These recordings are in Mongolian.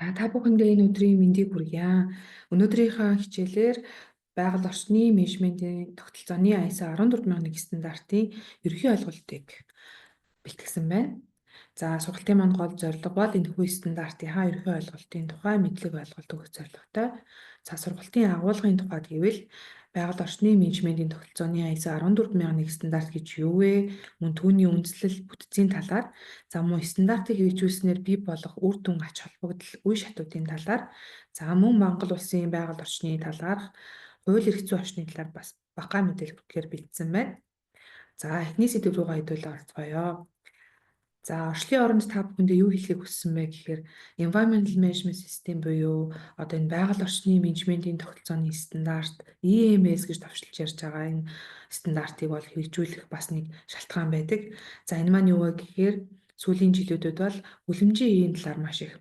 За, та бүхэндээ энэ өдрийн мэндийг хүргье. Өнөөдрийнхөө хичээлээр байгаль орчны менежментийн тогтолцооны ISO 14001 стандартын ерөнхий ойлголтыг бэлтгэсэн байна. За, сургалтын маань гол зорилго бол энэхүү стандартынхаа ерөнхий ойлголтын тухай мэдлэг ойлголт өгөх зорилготой. За, сургалтын агуулгын тухайд гэвэл байгаль орчны менежментийн тогтолцооны ISO 14001 стандарт гэж юу вэ? Мөн түүний үндслэл, бүтцийн талаар, за мөн стандартыг хэрэгжүүлснээр бий болох үр дүн, ач холбогдол, үе шатуудын талаар, за мөн Монгол улсын байгаль орчны талаарх хууль эрх зүйн орчны талаар бас бага мэдээлэл хүргэхээр бэлдсэн байна. За, эхний сэдэв рүүгээ хэдүүлээ орцгоё. За, орчлын оронд та бүхэндээ юу хэлэхийг хүссэн бэ гэхээр Environmental Management System буюу одоо энэ байгаль орчны менежментийн тогтолцооны стандарт EMS гэж товчилж ярьж байгаа энэ стандартыг бол хэрэгжүүлэх бас нэг шалтгаан байдаг. За, энэ маань юу вэ гэхээр сүүлийн жилүүдэд бол үлэмжийн хийн талаар маш их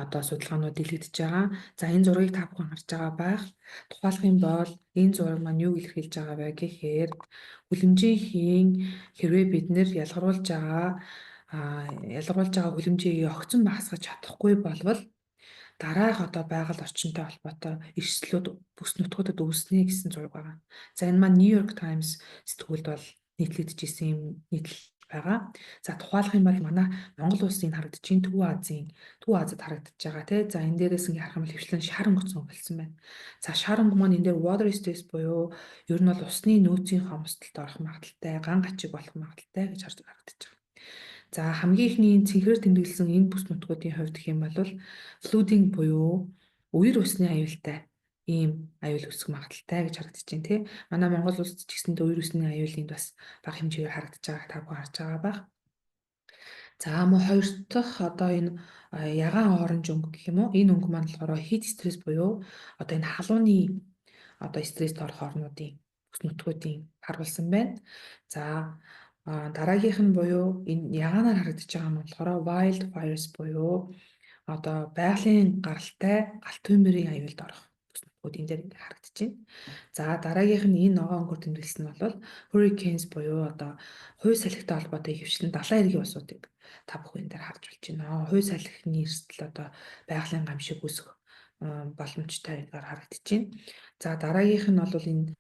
одоо судалгаанууд дэлгэгдэж байгаа. За, энэ зургийг та бүхэн харж байгаа байх. Тухайлах юм бол энэ зураг маань юу илэрхийлж байгаа вэ гэхээр хүлэмжийн хийн хэрвээ бид нэр ялгаруулж байгаа хүлэмжийг огцон багасгаж чадахгүй болвол дараах одоо байгаль орчинтой холбоотой эрсдлүүд бүс нутгуудад үүснэ гэсэн зураг байгаа. За, энэ маань New York Times сэтгүүлд бол нийтлэгдэж исэн юм нийтлэл байгаа. За, тухайлах юм бол манай Монгол улсын харагдаж байна, Төв Азид харагдаж байгаа, тий. За, энэ дээрээс ингээ харах юм бол ихэвчлэн шар өнгөцсөн болсон байна. За, шар өнгө маань энэ дээр water stress буюу ер нь бол усны нөөцийн хомсдолд орох магадлалтай, ган гачиг болох магадлалтай гэж харж харагдаж байгаа. За, хамгийн эхний цэнхрээр тэмдэглэсэн энэ бүс нутгуудын хувьд гэх юм бол flooding буюу үер усны аюултай ийм аюул үүсэх магадлалтай гэж харагдаж байна, тий. Манай Монгол улс ч гэсэндээ үер усны аюулын бас бага хэмжээгээр харагдаж байгааг та бүхэн харж байгаа байх. За, мөн хоёр дахь одоо энэ ягаан оранж өнгө гэх юм уу? Энэ өнгө маань болохоор heat stress буюу одоо энэ халууны одоо стресст орох орнуудын бүс нутгуудын харуулсан байна. За, дараагийнх нь буюу энэ ягаанаар харагдаж байгаа нь болохоор wildfires буюу одоо байгалийн гаралтай галт туймөрийн аюулд орох бүс нутгууд энэ дээр ингээ харагдаж байна. За, дараагийнх нь энэ ногоон өнгөөр тэмдэглэсэн нь бол hurricanes буюу одоо хууй салхитай холбоотой ихэвчлэн далайн эргийн усуудыг та бүхэн энэ дээр харж болж байна. Хууй салхины эрсдэл одоо байгалийн гамшиг үүсэх боломжтой харагдаж байна. За, дараагийнх нь бол энэ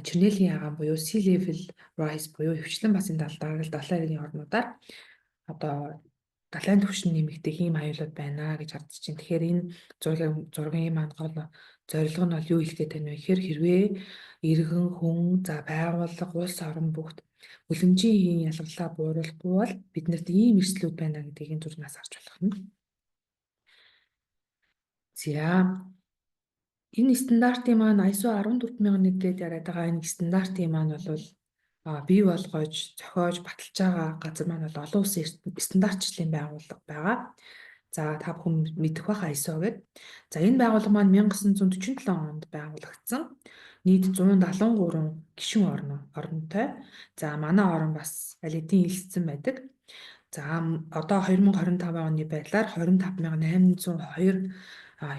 чернелийн ягаан буюу sea level rise буюу ихэвчлэн бас энэ далайн эргийн орнуудаар одоо далайн түвшин нэмэгдэх ийм аюулууд байна гэж харагдаж байна. Тэгэхээр энэ зургийн маань гол зорилго нь бол юу хэлэх гээд байна вэ гэхээр хэрвээ иргэн хүн, за байгууллага, улс орон бүгд хүлэмжийн хийн ялгарлаа бууруулахгүй бол бид нарт ийм эрсдлүүд байна гэдгийг энэ зургаас харж болох нь. За, энэ стандартын маань ISO 14001 гээд яриад байгаа энэ стандартын маань бол бий болгож, зохиож, баталж байгаа газар маань бол олон улсын стандартчлалын байгууллага байгаа. За, та бүхэн мэдэх байх ISO гэдэг. За, энэ байгууллага маань 1947 онд байгуулагдсан. Нийт 173 гишүүн орнтой. За, манай орон бас аль хэдийн элссэн байдаг. За, одоо 2025 оны байдлаар 25,802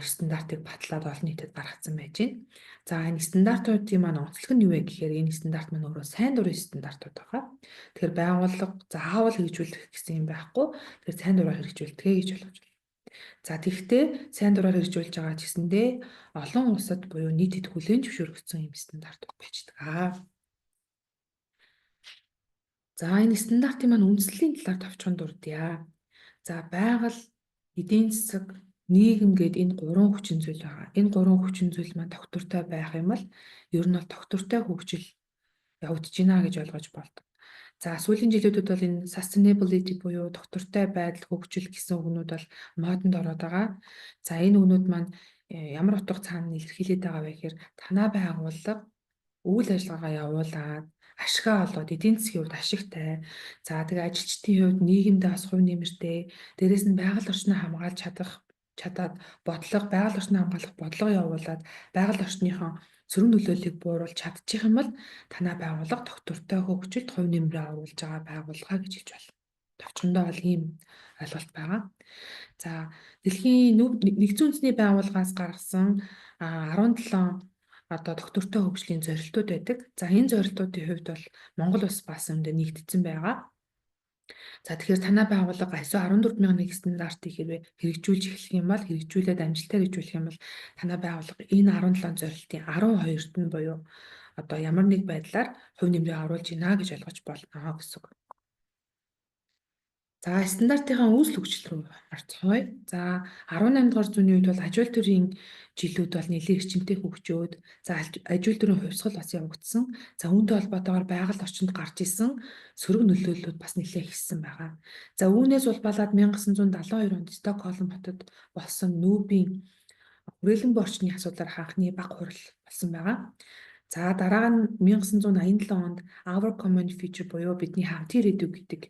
стандартыг батлаад олон нийтэд гаргацсан байж байна. За, энэ стандартуудын маань онцлог нь юу вэ гэхээр энэ стандарт маань өөрөө сайн дурын стандартууд байгаа. Тэгэхээр байгууллага заавал хэрэгжүүлэх гэсэн юм байхгүй. Тэгэхээр сайн дураар хэрэгжүүлдэг гэж ойлгож байна. За, тэгэхдээ сайн дураар хэрэгжүүлж байгаа ч гэсэндээ олон улсад буюу нийтэд хүлээн зөвшөөрөгдсөн юм стандартууд байж байгаа. За, энэ стандартын маань үндслэлийн талаар товчхон дурдъя. За, байгаль, эдийн засаг, нийгэм гээд энэ гурван хүчин зүйл байгаа. Энэ гурван хүчин зүйл маань тогтвортой байх юм бол ер нь бол тогтвортой хөгжил явагдаж байна гэж ойлгож болдог. За, сүүлийн жилүүдэд бол энэ sustainability буюу тогтвортой байдал, хөгжил гэсэн үгнүүд бол модонд ороод байгаа. За, энэ үгнүүд маань ямар утга цаана илэрхийлээд байгаа вэ гэхээр танай байгууллага үйл ажиллагаагаа явуулаад ашгаа олоод эдийн засгийн хувьд ашигтай. За, тэгээ ажилчдын хувьд нийгэмдээ бас хувь нэмэртэй. Дээрээс нь байгаль орчноо хамгаалж чадаад бодлого, байгаль орчноо хамгаалах бодлого явуулаад байгаль орчныхоо сөрөг нөлөөллийг бууруулж чадчих юм бол танай байгууллага тогтвортой хөгжилд хувь нэмрээ оруулж байгаа байгууллага гэж хэлж байна. Товчхондоо бол ийм ойлголт байгаа. За, дэлхийн нэгдсэн үндэсний байгууллагаас гаргасан 17 одоо тогтвортой хөгжлийн зорилтууд байдаг. За, энэ зорилтуудын хувьд бол Монгол улс бас өндөө нэгдсэн байгаа. За, тэгэхээр танай байгууллага ISO 14001 стандартыг хэрвээ хэрэгжүүлж эхлэх юм бол, хэрэгжүүлээд амжилттай хэрэгжүүлэх юм бол танай байгууллага энэ 17 зорилтын 12-т нь буюу одоо ямар нэг байдлаар хувь нэмрээ оруулж байна гэж ойлгож болно гэсэн үг. За, стандартынхаа үүсэл хөгжил рүү орцгоё. За, 18 дугаар зууны үед бол аж үйлдвэрийн жилүүд бол нэлээд эрчимтэй хөгжөөд, за, аж үйлдвэрийн хувьсгал бас явагдсан. За, үүнтэй холбоотойгоор байгаль орчинд гарч исэн сөрөг нөлөөллүүд бас нэлээд ихсэн байгаа. За, үүнээс улбалаад 1972 онд Стокгольм хотод болсон НҮБ-ийн хүрээлэн буй орчны асуудлаар анхны баг хурал болсон байгаа. За, дараа нь 1987 онд Our Common Future буюу бидний хамтын ирээдүй гэдэг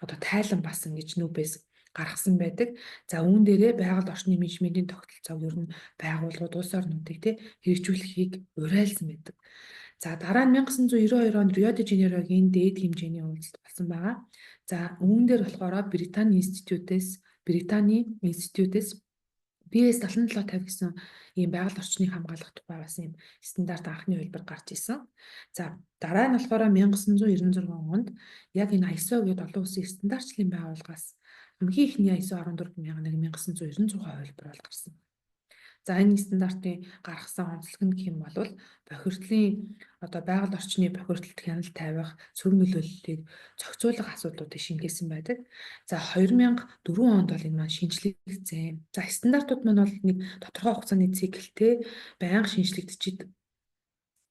одоо тайлан бас ингэж НҮБ-ээс гаргасан байдаг. За, үүн дээрээ байгаль орчны менежментийн тогтолцоог ер нь байгууллагууд, улс орнуудыг тий хэрэгжүүлэхийг уриалсан байдаг. За, дараа нь 1992 онд Рио де Жанейрогийн дээд хэмжээний уулзалт болсон байгаа. За, үүн дээр болохоор Британий институтээс BS 7750 гэсэн ийм байгаль орчныг хамгаалах тухай бас ийм стандарт анхны хувилбар гарч исэн. За, дараа нь болохоор 1996 онд яг энэ ISO гэдэг олон улсын стандартчлалын байгууллагаас хамгийн эхний ISO 14001 1996 хувилбар бол гарсан. За, энэ стандартын гаргасан онцлог нь гэх юм бол бохирдлын одоо байгаль орчны бохирдолд хяналт тавих, сөрөг нөлөөллийг зохицуулах асуудлуудыг шингээсэн байдаг. За, 2004 онд бол энэ маань шинэчлэгдсэн. За, стандартууд маань бол нэг тодорхой хугацааны циклтэй байнга шинэчлэгдэж.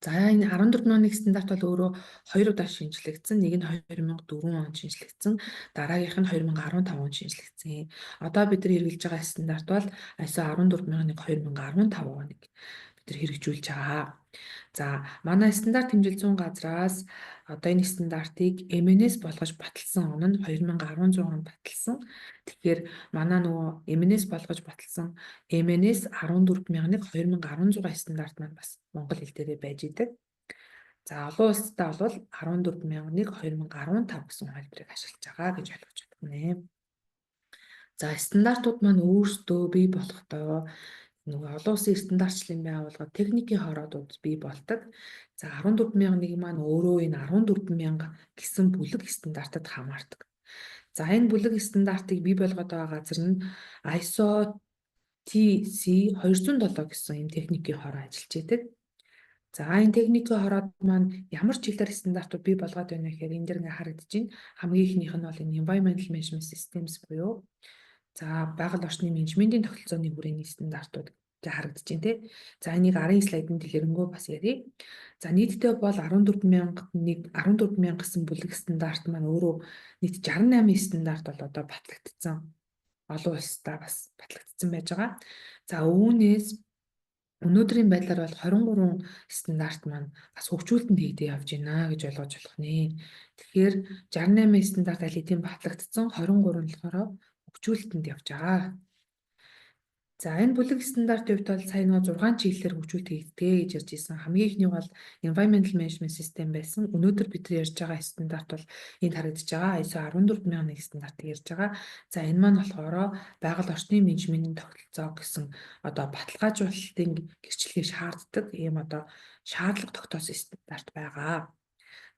За, энэ 14.1 стандарт бол өөрөө хоёр удаа шинэчлэгдсэн. Нэг нь 2004 онд шинэчлэгдсэн, дараагийнх нь 2015 онд шинэчлэгдсэн. Одоо бид нар хэрэглэж байгаа стандарт бол ISO 14001 2015 оныг бид нар хэрэгжүүлж байгаа. За, манай стандарт хэмжил зүйн газраас одоо энэ стандартыг MNS болгож баталсан он нь 2016 онд баталсан. Тэгэхээр манай нөгөө MNS болгож баталсан MNS 14001 2016 стандарт маань бас монгол хэл дээрээ байж байдаг. За, олон улстай бол 14001 2015 гэсэн хувилбарыг ашиглаж байгаа гэж ойлгож байна. За, стандартууд маань өөрсдөө бий болохдоо нөгөө олон улсын стандартчлалын байгууллага техникийн хороодууд бий болдог. За, 14001 маань өөрөө энэ 14,000 гэсэн бүлэг стандартад хамаардаг. За, энэ бүлэг стандартыг бий болгоод байгаа газар нь ISO TC 207 гэсэн ийм техникийн хороо ажиллаж байдаг. За, энэ техникийн хороод маань ямар чиглэлээр стандартууд бий болгоод байна гэхээр энэ дээр ингээ харагдаж байна. Хамгийн эхнийх нь бол энэ Environmental Management Systems буюу, за, байгаль орчны менежментийн тогтолцооны хүрээний стандартууд гэж харагдаж байна тий. За, энийг арын слайдын дэлгэрэнгүй бас ярья. За, нийтдээ бол 14,001 14,000 гэсэн бүлэг стандарт маань өөрөө нийт 68 стандарт бол одоо батлагдсан. Олон улсдаа бас батлагдсан байж байгаа. За, үүнээс өнөөдрийн байдлаар бол 23 стандарт маань бас хөгжүүлэлтэнд хийгдээ явж байна гэж ойлгож болох нэ. Тэгэхээр 68 стандарт аль хэдийн батлагдсан, 23 нь болохоор хөгжүүлэлтэнд явж байгаа. За, энэ бүлэг стандартын хувьд бол сая нөгөө 6 чиглэлээр хөгжүүлэлт хийгддэг гэж ярьж ирсэн. Хамгийн эхний бол Environmental Management System байсан. Өнөөдөр бид нар ярьж байгаа стандарт бол энд харагдаж байгаа ISO 14001 стандартыг ярьж байгаа. За, энэ маань болохоор байгаль орчны менежментийн тогтолцоо гэсэн одоо баталгаажуулалтын гэрчлэгийг шаарддаг ийм одоо шаардлага тогтоосон стандарт байгаа.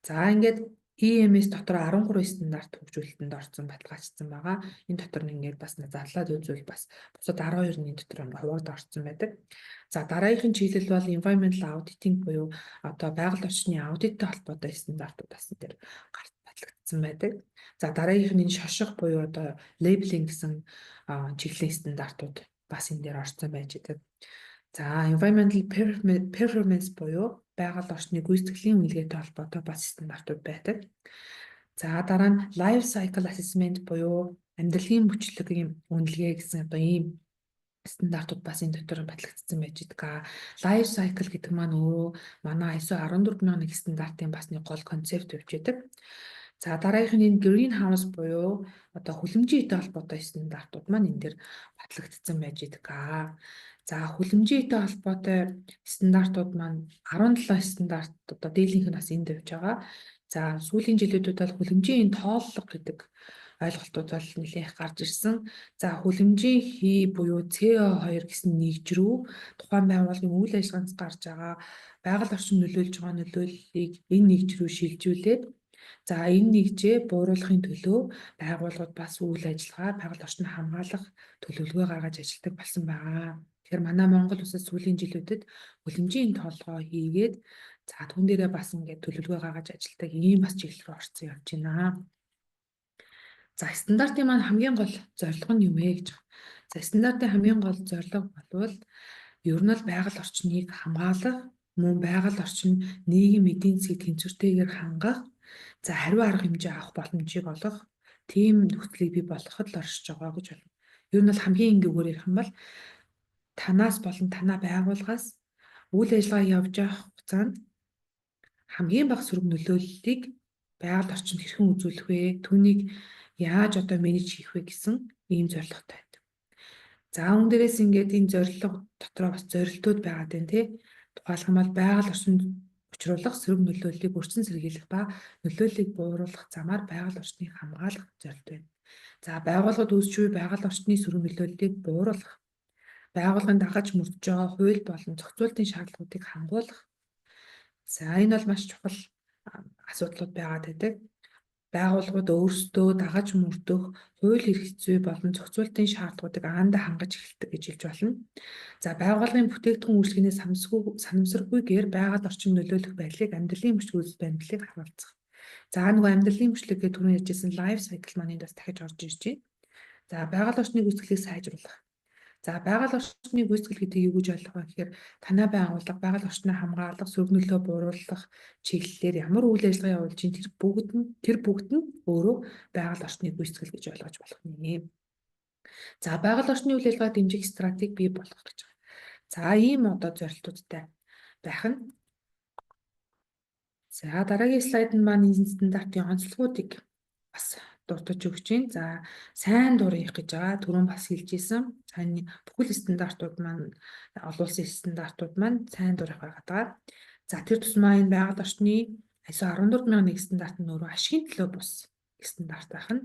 За, ингээд EMS дотор 13 стандарт хөгжүүлэлтэнд орсон, баталгаажсан байгаа. Энэ дотор нь ингээд бас задлаад үзвэл бас бусад 12-ны дотор хуваагдаад орсон байдаг. За, дараагийнхын чиглэл бол environmental auditing буюу одоо байгаль орчны аудиттай холбоотой стандартууд бас энэ дээр гарт батлагдсан байдаг. За, дараагийнх нь энэ шошго буюу одоо labeling гэсэн чиглэлийн стандартууд бас энэ дээр орсон байж байдаг. За, environmental performance буюу байгаль орчны гүйцэтгэлийн үнэлгээтэй холбоотой бас стандартууд байдаг. За, дараа нь life cycle assessment буюу амьдралын мөчлөгийн үнэлгээ гэсэн одоо ийм стандартууд бас энэ дотор батлагдсан байж байдаг. Life cycle гэдэг маань өөрөө манай ISO 14001 стандартын бас нэг гол концепт явж байдаг. За, дараагийнх нь энэ green house буюу одоо хүлэмжийн этэй холбоотой стандартууд маань энэ дээр батлагдсан байж байдаг. За, хүлэмжийн этэй холбоотой стандартууд маань 17 стандарт одоо дийлэнх нь бас энд явж байгаа. За, сүүлийн жилүүдэд бол хүлэмжийн энэ тооллого гэдэг ойлголтууд бол нэлээх гарч ирсэн. За, хүлэмжийн хий буюу CO2 гэсэн нэгж рүү тухайн байгууллагын үйл ажиллагаанд гарч байгаа байгаль орчин нөлөөлж байгаа нөлөөллийг энэ нэгж рүү шилжүүлээд За, энэ нэгжээ бууруулахын төлөө байгууллагууд бас үйл ажиллагаа, байгаль орчныг хамгаалах төлөвлөгөө гаргаж ажилладаг болсон байгаа. Тэгэхээр манай Монгол улсад сүүлийн жилүүдэд хөлөмжийн толгой хийгээд, за, түүн дээрээ бас ингээд төлөвлөгөө гаргаж ажилладаг ийм бас чиглэл рүү орчихсон явж байна. За, стандартын маань хамгийн гол зорилго нь юу вэ гэж. За, стандартын хамгийн гол зорилго болвол ер нь л байгаль орчныг хамгаалах, мөн байгаль орчин, нийгэм, эдийн засгийг тэнцвэртэйгээр хангах, за, хариу арга хэмжээ авах боломжийг олгох тийм нөхцөлийг бий болгоход л оршиж байгаа гэж байна. Ер нь бол хамгийн энгийгээр ярих юм бол танаас болон танаа байгууллагаас үйл ажиллагаа явж явах хугацаанд хамгийн бага сөрөг нөлөөллийг байгаль орчинд хэрхэн үзүүлэх вэ? Түүнийг яаж одоо manage хийх вэ гэсэн ийм зорилготой байдаг. За, үүн дээрээс ингээд энэ зорилго дотроо бас зорилтууд байгаад байна, тий. Тухайлах юм бол байгаль орчинд учруулах сөрөг нөлөөллийг өрсөн сэргийлэх ба нөлөөллийг бууруулах замаар байгаль орчныг хамгаалах зорилт байна. За, байгууллагад үүсч буй байгаль орчны сөрөг нөлөөллийг бууруулах, байгууллагын дагаж мөрдөж байгаа хууль болон зохицуултын шаардлагуудыг хангуулах. За, энэ бол маш чухал асуудлууд байгаад байдаг. Байгууллагууд өөрсдөө дагаж мөрдөх хууль эрх зүй болон зохицуултын шаардлагуудыг аандаа хангаж эхэлдэг гэж хэлж болно. За, байгууллагын бүтээгдэхүүн үйлчилгээний санамсаргүйгээр байгаль орчин нөлөөлөх байдлыг, амьдралын мөч үйлдэл баримтлалыг харуулцах. За, нөгөө амьдралын мөчлөг гэх түрүүн ярьжсэн life cycle маань энд бас дахиж орж ирж байна. За, байгаль орчны гүйцэтгэлийг сайжруулах. За, байгаль орчны гүйцэтгэл гэдэг юу гэж ойлгох вэ гэхээр танай байгууллага байгаль орчныг хамгаалах, сөрөг нөлөө бууруулах чиглэлээр ямар үйл ажиллагаа явуулж чинь тэр бүгд нь өөрөө байгаль орчны гүйцэтгэл гэж ойлгож болох нэ. За, байгаль орчны үйл ажиллагаа дэмжих стратеги бий болгох гэж байгаа. За, ийм одоо зорилтуудтай байх нь. За, дараагийн слайд нь маань энэ стандартын онцлогуудыг бас дурдж өгч байна. За, сайн дурын гэж байгаа. Түрүүн бас хэлж исэн. Сайн бүхэл стандартууд маань, олон улсын стандартууд маань сайн дурын байгаад байгаа. За, тэр тусмаа энэ байгаль орчны ISO 14001 стандарт нь өөрөө ашигын төлөө бус стандарт байх нь.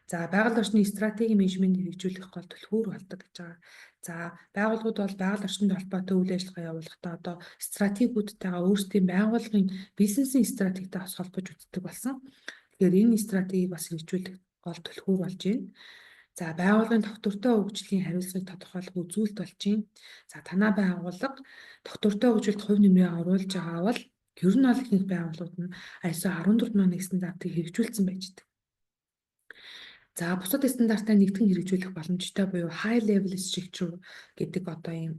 За, байгаль орчны стратегийн менежмент хэрэгжүүлэх гол түлхүүр болдог гэж байгаа. За, байгууллагууд бол байгаль орчинд холбоотой үйл ажиллагаа явуулахдаа одоо стратегиудтайгаа, өөрсдийн байгууллагын бизнесийн стратегитэй бас холбож үздэг болсон. Тэгэхээр энэ стратегийг бас хэрэгжүүлэх гол түлхүүр болж байна. За, байгууллагын тогтвортой хөгжлийн хариуцлагыг тодорхойлох үзүүлэлт болж байна. За, танай байгууллага тогтвортой хөгжилд хувь нэмрээ оруулж байгаа бол ер нь бол ихэнх байгууллагууд нь ISO 14001 стандартыг хэрэгжүүлсэн байж байдаг. За, бусад стандартаа нэгтгэн хэрэгжүүлэх боломжтой буюу high level structure гэдэг одоо ийм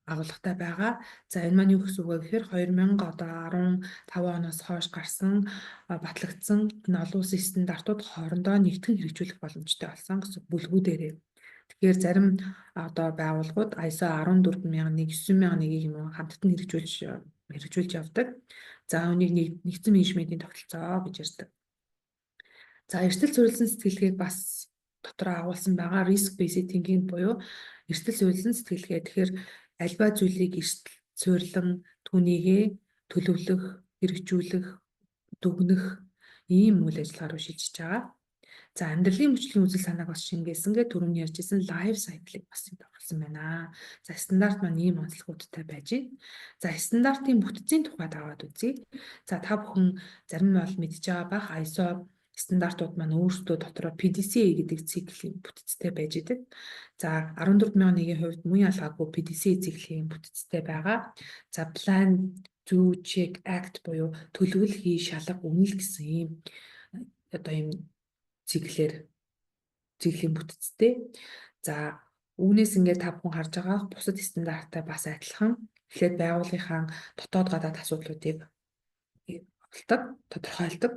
агуулгатай байгаа. За, энэ маань юу гэсэн үг вэ гэхээр 2000 одоо 15 оноос хойш гарсан, батлагдсан энэ олон улсын стандартууд хоорондоо нэгтгэн хэрэгжүүлэх боломжтой болсон гэсэн бүлгүүдээрээ. Тэгэхээр зарим одоо байгууллагууд ISO 14001, 9001-ийг юм хамтд нь хэрэгжүүлж явдаг. За, үүнийг нэгдсэн менежментийн тогтолцоо гэж ярьдаг. За, эрсдэл суурилсан сэтгэлгээг бас дотроо агуулсан байгаа, risk based thinking буюу эрсдэл суурилсан сэтгэлгээ. Тэгэхээр аливаа зүйлийг эрсдэл суурилан түүнийгээ төлөвлөх, хэрэгжүүлэх, дүгнэх ийм үйл ажиллагаа руу шилжиж байгаа. За, амьдралын мөчлийн үзэл санааг бас шингээсэн гэх түрүүний ярьжсэн life cycle-ыг бас энд оруулсан байна. За, стандарт маань ийм онцлогуудтай байж байна. За, стандартын бүтцийн тухайд аваад үзье. За, та бүхэн зарим нь бол мэдж байгаа бах, ISO стандартууд маань өөрсдөө дотроо PDCA гэдэг циклийн бүтцтэй байж идэг. За, 14001-ийн хувьд мөн ялгаагүй PDCA циклийн бүтцтэй байгаа. За, plan, do, check, act буюу төлөвлөл, хий, шалга, үнэл гэсэн ийм одоо ийм циклээр, циклийн бүтцтэй. За, үүнээс ингээд та бүхэн харж байгаа бусад стандарттай бас адилхан. Эхлээд байгууллагынхаа дотоод гадаад асуудлуудыг олдог, тодорхойлдог.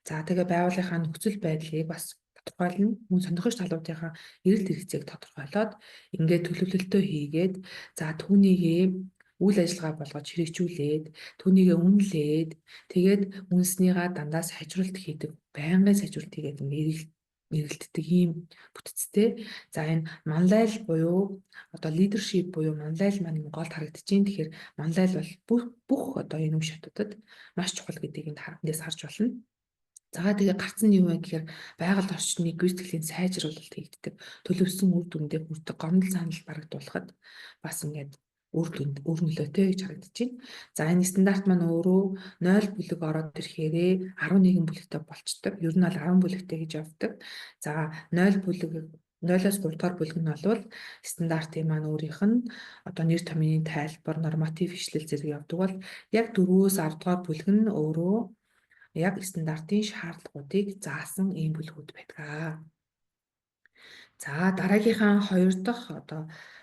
За, тэгээ байгууллагынхаа нөхцөл байдлыг бас тодорхойлно. Мөн сонирхогч талуудынхаа эрэлт хэрэгцээг тодорхойлоод ингээд төлөвлөлтөө хийгээд, за, түүнийгээ үйл ажиллагаа болгож хэрэгжүүлээд, түүнийгээ үнэлээд, тэгээд үнэлснийгаа дандаа сайжруулалт хийдэг, байнгын сайжруулалт хийгээд ингээд эргэлддэг ийм бүтцтэй. За, энэ манлайл буюу одоо leadership буюу манлайл маань энэ голд харагдаж байна. Тэгэхээр манлайл бол бүх одоо энэ үе шатуудад маш чухал гэдгийг энд эндээс харж болно. За, тэгээ гарц нь юу вэ гэхээр байгаль орчны гүйцэтгэлийн сайжруулалт хийгддэг. Төлөвлөсөн үр дүндээ хүрдэг, гомдол санал барагдуулахад бас ингээд Үр дүнд үр нөлөөтэй гэж харагдаж байна. За, энэ стандарт маань өөрөө 0 бүлэг ороод ирэхээрээ 11 бүлэгтэй болчдөг. Ер нь бол 10 бүлэгтэй гэж явдаг. За, 0 бүлэг, 0-оос 3 дугаар бүлэг нь бол стандартын маань өөрийнх нь одоо нэр томьёоны тайлбар, норматив ишлэл зэрэг явдаг бол яг 4-өөс 10 дугаар бүлэг нь өөрөө яг стандартын шаардлагуудыг заасан ийм бүлгүүд байдаг. За, дараагийнхаа хоёр дахь одоо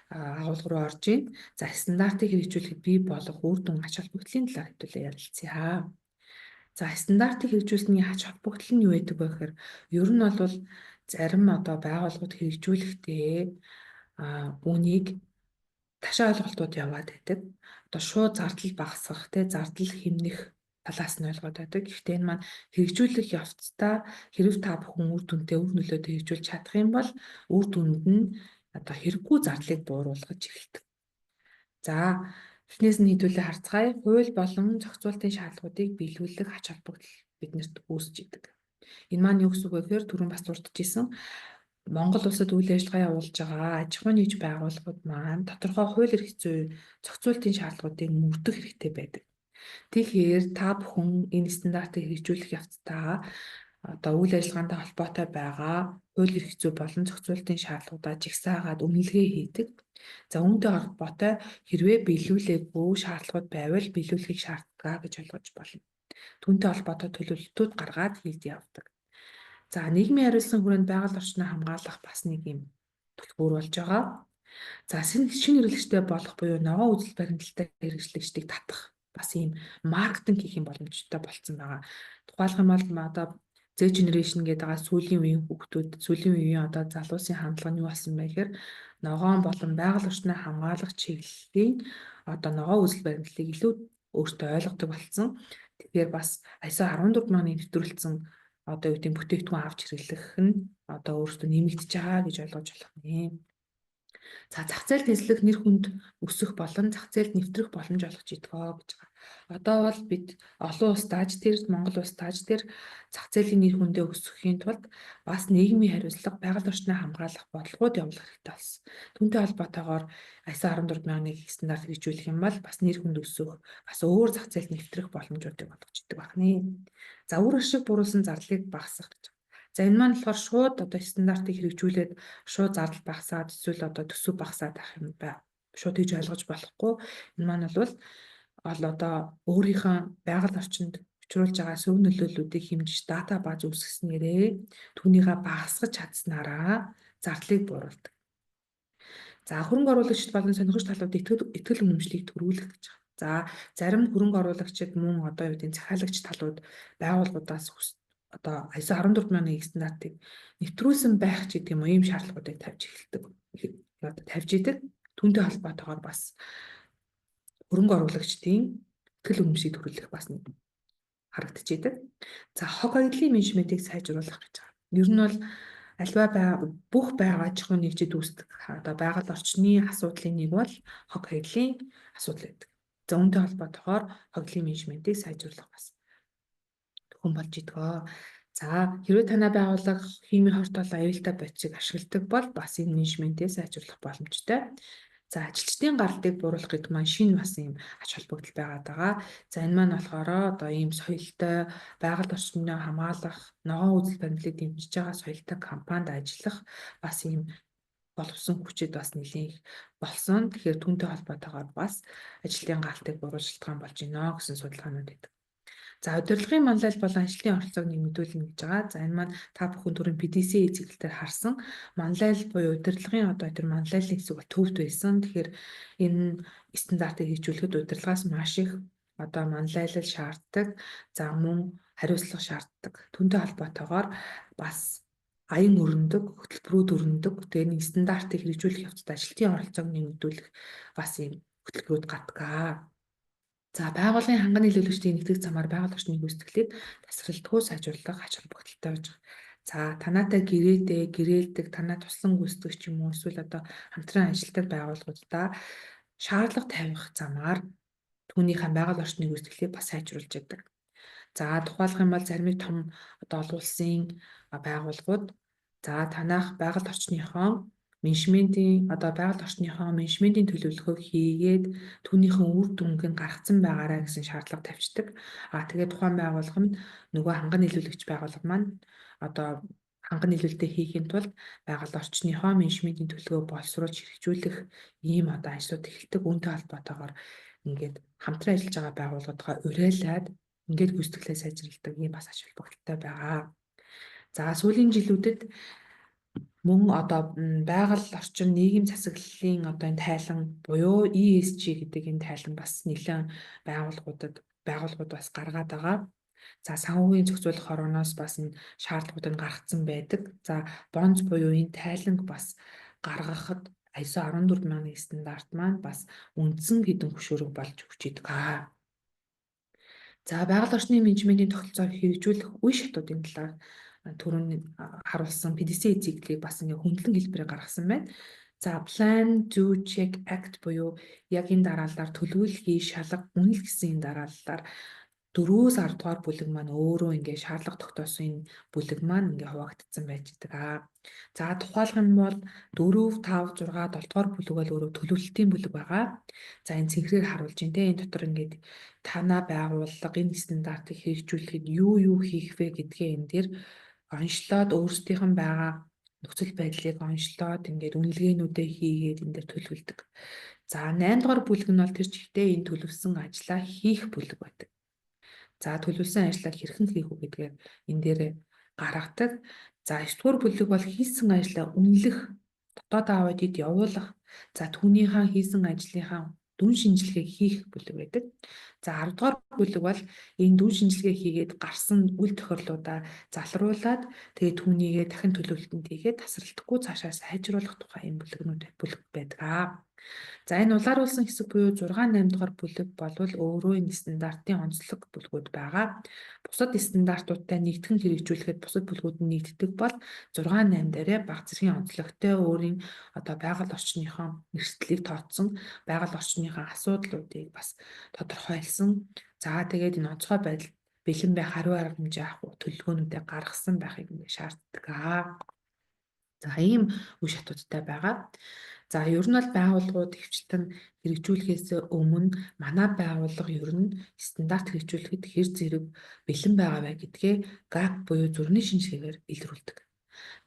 агуулга руу орж ийн. За, стандартыг хэрэгжүүлэхэд бий болох үр дүн, ач холбогдлын талаар хэдүүлээ ярилцъя. За, стандартыг хэрэгжүүлсэний ач холбогдол нь юу байдаг вэ гэхээр ер нь бол зарим одоо байгууллагууд хэрэгжүүлэхдээ үүнийг ташаа ойлголтууд яваад байдаг. Одоо шууд зардал багасгах, те, зардал хэмнэх талаас нь ойлгоод байдаг. Гэхдээ энэ маань хэрэгжүүлэх явцдаа хэрв та бүхэн үр дүнтэй, үр нөлөөтэй хэрэгжүүлж чадах юм бол үр дүнд нь одоо хэрэггүй зардлыг бууруулгаж эхэлдэг. За, эхнээс нь хэдүүлээ харцгаая. Хууль болон зохицуултын шаардлагуудыг биелүүлэх ач холбогдол биднэрт үүсэж идэг. Энэ маань юу гэсэн үг вэ гэхээр түрүүн бас дурдж исэн, Монгол улсад үйл ажиллагаа явуулж байгаа аж ахуйн нэгж байгууллагууд маань тодорхой хууль эрх зүй, зохицуултын шаардлагуудыг мөрдөх хэрэгтэй байдаг. Тэгэхээр та бүхэн энэ стандартыг хэрэгжүүлэх явцдаа одоо үйл ажиллагаантай холбоотой байгаа хууль эрх зүй болон зохицуултын шаардлагуудаа жагсаагаад үнэлгээ хийдэг. За, үүнтэй холбоотой хэрвээ биелүүлээгүй шаардлагууд байвал биелүүлэхийг шаарддаг гэж ойлгож болно. Түүнтэй холбоотой төлөвлөлтүүд гаргаад хийж явдаг. За, нийгмийн хариуцлагын хүрээнд байгаль орчноо хамгаалах бас нэг юм түлхүүр болж байгаа. За, шинэ хэрэглэгчтэй болох буюу ногоон үзэл баримтлалтай хэрэглэгчдийг татах бас ийм маркетинг хийх юм боломжтой болцсон байгаа. Тухайлах юм бол одоо Z generation гэдэг байгаа сүүлийн үеийн хүүхдүүд, сүүлийн үеийн одоо залуусын хандлага нь юу болсон бэ гэхээр ногоон болон байгаль орчноо хамгаалах чиглэлийн одоо ногоон үзэл баримтлалыг илүү өөртөө ойлгодог болсон. Тэгэхээр бас ISO 14001 нэвтрүүлсэн одоо юу гэдэг бүтээгдэхүүн авч хэрэглэх нь одоо өөрөөсөө нэмэгдэж байгаа гэж ойлгож болох нэ. За, зах зээлд эзлэх нэр хүнд өсөх болон зах зээлд нэвтрэх боломж олгож идэгөө гэж байгаа. Одоо бол бид олон улс дааж тэр Монгол улс дааж тэр зах зээлийн нэр хүндээ өсөхийн тулд бас нийгмийн хариуцлага, байгаль орчноо хамгаалах бодлогууд явуулах хэрэгтэй болсон. Түүнтэй холбоотойгоор ISO 14001 стандарт хэрэгжүүлэх юм бол бас нэр хүнд өсөх, бас өөр зах зээлд нэвтрэх боломжуудыг олгож идэг байна. За, үр ашиг бууруулсан зардлыг багасгах гэж. За, энэ маань болохоор шууд одоо стандартыг хэрэгжүүлээд шууд зардал багасаад эсвэл одоо төсөв багасаад ах юм бай. Шууд хийж ойлгож болохгүй. Энэ маань бол одоо өөрийнхөө байгаль орчинд учруулж байгаа сөрөг нөлөөллүүдийг хэмжиж дата бааз үүсгэснээрээ түүнийгээ багасгаж чадсанараа зардлыг бууруулдаг. За, хөрөнгө оруулагчид болон сонирхогч талууд итгэл үнэмшлийг төрүүлэх гэж байгаа. За, зарим хөрөнгө оруулагчид мөн одоо юу гэдэг захиалагч талууд байгууллагуудаас одоо ISO 14001 стандартыг нэвтрүүлсэн байх ч гэдэг юм уу, ийм шаардлагуудыг тавьж эхэлдэг. Одоо тавьж идэг. Түүнтэй холбоотойгоор бас хөрөнгө оруулагчдын итгэл үнэмшийг төрүүлэх бас нэг харагдчихэдэг. За, хог хаягдлын менежментийг сайжруулах гэж байгаа. Ер нь бол альва бүх байгаа аж ахуйн нэгжид үүсдэг одоо байгаль орчны асуудлын нэг бол хог хаягдлын асуудал байдаг. За, үүнтэй холбоотойгоор хогдлын менежментийг сайжруулах бас төхөн болж идэгөө. За, хэрвээ танай байгууллага химийн хорт болон аюултай бодисыг ашигладаг бол бас энэ менежментээ сайжруулах боломжтой. За, ажилчдын гаралтыг бууруулах гэдэг маань шинэ бас ийм ач холбогдол байгаад байгаа. За, энэ маань болохоор одоо ийм соёлтой, байгаль орчноо хамгаалах, ногоон үзэл баримтлалыг дэмжиж байгаа соёлтой компанид ажиллах бас ийм боловсон хүчит бас нэлээн их болсон. Тэгэхээр түүнтэй холбоотойгоор бас ажилтны гаралтыг бууруулах шалтгаан болж байна гэсэн судалгаанууд байдаг. За, удирдлагын манлайл болон ажлын оролцоог нэмэгдүүлнэ гэж байгаа. За, энэ маань та бүхэн түрүүн PDC чиглэл дээр харсан манлайл буюу удирдлагын одоо тэр манлайллын хэсэг бол төвд байсан. Тэгэхээр энэ стандартыг хэрэгжүүлэхэд удирдлагаас маш их одоо манлайлал шаарддаг. За, мөн хариуцлага шаарддаг. Түүнтэй холбоотойгоор бас аян өрнөдөг, хөтөлбөрүүд өрнөдөг. Тэгээ нэг стандартыг хэрэгжүүлэх явцад ажилтны оролцоог нэмэгдүүлэх бас ийм хөтөлбөрүүд гардаг. За, байгууллагын ханган нийлүүлэгчдийн нэгтгэх замаар байгаль орчны гүйцэтгэлийг тасралтгүй сайжруулах ач холбогдолтой байж байгаа. За, танаатай гэрээдээ гэрээлдэг, танаа туслан гүйцэтгэх ч юм уу эсвэл одоо хамтран ажилладаг байгууллагуудаа шаардлага тавих замаар түүнийхээ байгаль орчны гүйцэтгэлийг бас сайжруулж яадаг. За, тухайлах юм бол зарим том одоо олон улсын байгууллагууд, за, танайх байгаль орчныхоо Менежментийн одоо байгаль орчныхоо менежментийн төлөвлөгөөг хийгээд түүнийхэн үр дүнг нь гаргацсан байгаарай гэсэн шаардлага тавьчихдаг. А тэгээд тухайн байгууллага нь нөгөө ханган нийлүүлэгч байгууллага маань одоо ханган нийлүүлэлтээ хийхийн тулд байгаль орчныхоо менежментийн төлөвлөгөө боловсруулж хэрэгжүүлэх ийм одоо ажлууд эхэлдэг. Үүнтэй холбоотойгоор ингээд хамтран ажиллаж байгаа байгууллагуудаа уриалаад ингээд гүйцэтгэлээ сайжруулдаг ийм бас ач холбогдолтой байгаа. За, сүүлийн жилүүдэд мөн одоо байгаль орчин нийгэм засаглалын одоо энэ тайлан буюу ESG гэдэг энэ тайлан бас нэлээд байгууллагууд бас гаргаад байгаа. За, санхүүгийн зохицуулах хорооноос бас энэ шаардлагууд нь гаргацсан байдаг. За, бонз буюу энэ тайланг бас гаргахад ISO 14001 стандарт маань бас үндсэн хэдэн хөшүүрэг болж өгч идэг. За, байгаль орчны менежментийн тогтолцоог хэрэгжүүлэх үе шатуудын талаар түрүүн харуулсан PDCA циклийг бас ингээ хөндлөн хэлбэрээр гаргасан байна. За, plan, do, check, act буюу яг энэ дараалалаар төлөвлөл, хий, шалга, үнэл гэсэн энэ дараалалаар 4-өөс 10 дугаар бүлэг маань өөрөө ингээ шаардлага тогтоосон энэ бүлэг маань ингээ хуваагдсан байж байгаа. За, тухайлах юм бол 4, 5, 6, 7 дугаар бүлэг бол өөрөө төлөвлөлтийн бүлэг байгаа. За, энэ цэнхрээр харуулж байна те. Энэ дотор ингээд танаа байгууллага энэ стандартыг хэрэгжүүлэхэд юу юу хийх вэ гэдгээ энэ дээр онцлоод, өөрсдийнх нь байгаа нөхцөл байдлыг онцлоод, ингээд үнэлгээнүүдээ хийгээд энэ дээр төлөвлөдөг. За, 8 дугаар бүлэг нь бол тэр чигтээ энэ төлөвлөсөн ажлаа хийх бүлэг байдаг. За, төлөвлөсөн ажлаа хэрхэн хийх үү гэдгээр энэ дээр гаргадаг. За, 9 дугаар бүлэг бол хийсэн ажлаа үнэлэх, дотоод аудит явуулах, за, түүнийхээ хийсэн ажлынхаа дүн шинжилгээг хийх бүлэг байдаг. За, 10 дугаар бүлэг бол энэ дүн шинжилгээ хийгээд гарсан үл тохирлуудаа залруулад, тэгээд түүнийгээ дахин төлөвлөлтөнд хийгээд тасралтгүй цаашаа сайжруулах тухай энэ бүлэгнүүд бүлэг байдаг. За, энэ улааруулсан хэсэг буюу 6 8 дугаар бүлэг болвол өөрөө энэ стандартын онцлог бүлгүүд байгаа. Бусад стандартуудтай нэгтгэн хэрэгжүүлэхэд бусад бүлгүүд нь нэгддэг бол 6 8 дээрээ бага зэргийн онцлогтой өөрийн одоо байгаль орчныхоо эрсдлийг тооцсон, байгаль орчныхоо асуудлуудыг бас тодорхойлсон. За, тэгээд энэ онцгой байдал бэлэн байх хариу арга хэмжээ авах төлөвлөгөөнүүдээ гаргасан байхыг ингэ шаарддаг. За, ийм үе шатуудтай байгаа. За, ер нь бол байгууллагууд ихэвчлэн хэрэгжүүлэхээс өмнө манай байгууллага ер нь стандарт хэрэгжүүлэхэд хэр зэрэг бэлэн байгаа вэ гэдгээ gap буюу зүрхний шинжилгээгээр илрүүлдэг.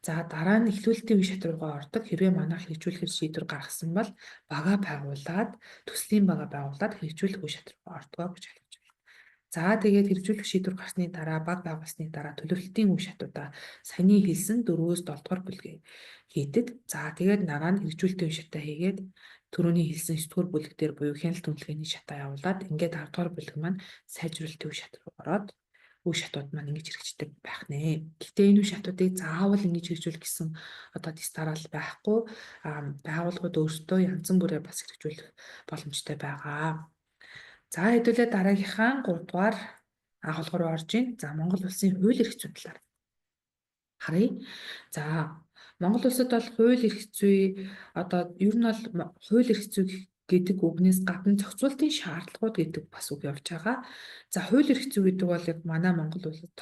За, дараа нь эхлүүлэлтийн үе шат руугаа ордог. Хэрвээ манай хэрэгжүүлэхээр шийдвэр гаргасан бол бага байгуулад, төслийн бага байгуулад хэрэгжүүлэх үе шат руу ордог гэж ойлгож байна. За, тэгээд хэрэгжүүлэх шийдвэр гарсны дараа, баг байгуулсны дараа төлөвлөлтийн үе шатуудаа саяны хэлсэн 4-өөс 7 дугаар бүлгээ хийдэг. За, тэгээд дараа нь хэрэгжүүлэлтийн үе шатаа хийгээд, түрүүний хэлсэн 9 дугаар бүлэг дээр буюу хяналт үнэлгээний шатаа явуулаад, ингээд 10 дугаар бүлэг маань сайжруулалтын үе шат руу ороод үе шатууд маань ингэж хэрэгждэг байх нэ. Гэхдээ энэ үе шатуудыг заавал ингэж хэрэгжүүлэх гэсэн одоо дэс дараалал байхгүй. Байгууллагууд өөрсдөө янз бүрээр бас хэрэгжүүлэх боломжтой байгаа. За, хэдүүлээ дараагийнхаа 3 дугаар агуулга руу орж ийн. За, Монгол улсын хууль эрх зүйн талаар харъя. За, Монгол улсад бол хууль эрх зүй, одоо ер нь бол хууль эрх зүй гэдэг үгнээс гадна зохицуултын шаардлагууд гэдэг бас үг явж байгаа. За, хууль эрх зүй гэдэг бол яг манай Монгол улсад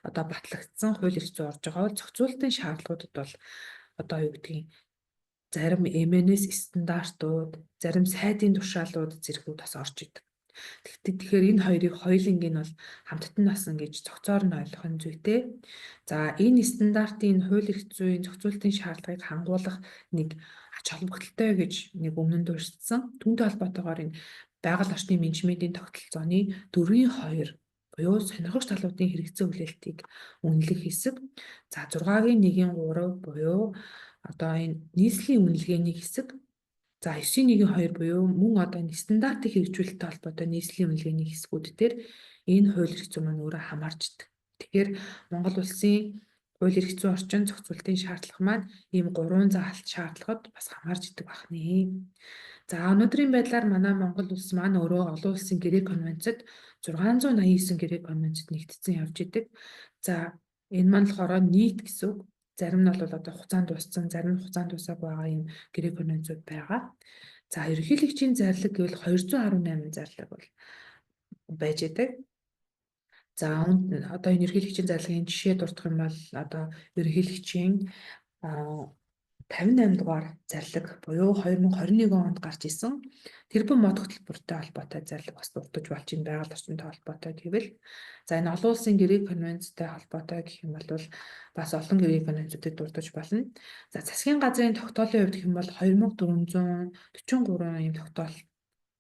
одоо батлагдсан хууль эрх зүй орж байгаа бол зохицуултын шаардлагуудад бол одоо юу гэдгийг зарим MNS стандартууд, зарим сайдын тушаалууд зэргүүд бас орж идэг. Тэгэхээр энэ хоёрыг хоёуланг нь бол хамтд нь бас ингэж цогцоор нь ойлгох нь зүйтэй. За, энэ стандартын хууль эрх зүйн зохицуултын шаардлагыг хангуулах нэг ач холбогдолтой гэж нэг өмнө нь дурдсан. Түүнтэй холбоотойгоор энэ байгаль орчны менежментийн тогтолцооны 4-ийн 2 буюу сонирхогч талуудын хэрэгцээ хүлээлтийг үнэлэх хэсэг. За, 6-гийн 1-ийн 3 буюу одоо энэ нийслэлийн үнэлгээний хэсэг. За, 9-ийн 1-ийн 2 буюу мөн одоо энэ стандартыг хэрэгжүүлэлттэй холбоотой нийслэлийн үнэлгээний хэсгүүд дээр энэ хууль эрх зүй маань өөрөө хамаарч идэг. Тэгэхээр Монгол улсын хууль эрх зүйн орчин зохицуултын шаардлага маань ийм гурван заалт шаардлагад бас хамаарч идэг байх нэ. За, өнөөдрийн байдлаар манай Монгол улс маань өөрөө олон улсын гэрээ конвенцэд, 689 гэрээ конвенцэд нэгтсэн явж идэг. За, энэ маань болохоор нийт гэсэн үг. Зарим нь бол одоо хугацаанд дууссан, зарим нь хугацаанд дуусаагүй байгаа юм гэрээ конвенцүүд байгаа. За, ерөнхийлөгчийн зарлаг гэвэл 218 зарлаг бол байж идэг. За, одоо энэ ерөнхийлөгчийн зарлагын жишээ дурдах юм бол одоо ерөнхийлөгчийн 58 дугаар зарлиг буюу 2021 онд гарч исэн тэрбум мод хөтөлбөртэй холбоотой зарлиг бас дурдж болж байна, байгаль орчинтой холбоотой гэвэл. За, энэ олон улсын гэрээ конвенцтэй холбоотой гэх юм бол бас олон гэрээ конвенцүүдийг дурдж болно. За, засгийн газрын тогтоолын хувьд гэх юм бол 2443 ийм тогтоол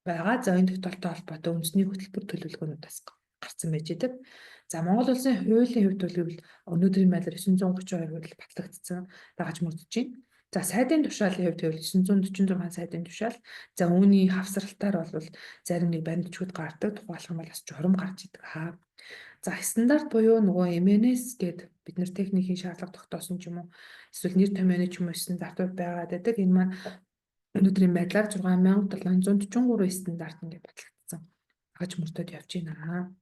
байгаа. За, энэ тогтоолтой холбоотой үндэсний хөтөлбөр төлөвлөгөөнүүд бас гарсан байж байдаг. За, Монгол улсын хуулийн хувьд бол өнөөдрийн байдлаар 932 хууль батлагдсан, дагаж мөрдөж байна. За, сайдын тушаалын хувьд гэвэл 946 сайдын тушаал. За, үүний хавсралтаар бол зарим нэг баримт бичгүүд гардаг. Тухайлах юм бол бас журам гарч идэг. За, стандарт буюу нөгөө MNS гээд бид нар техникийн шаардлага тогтоосон ч юм уу, эсвэл нэр томьёоны ч юм уу стандартууд байгаад байдаг. Энэ маань өнөөдрийн байдлаар 6743 стандарт ингээд батлагдсан. Дагаж мөрдөд явж байна.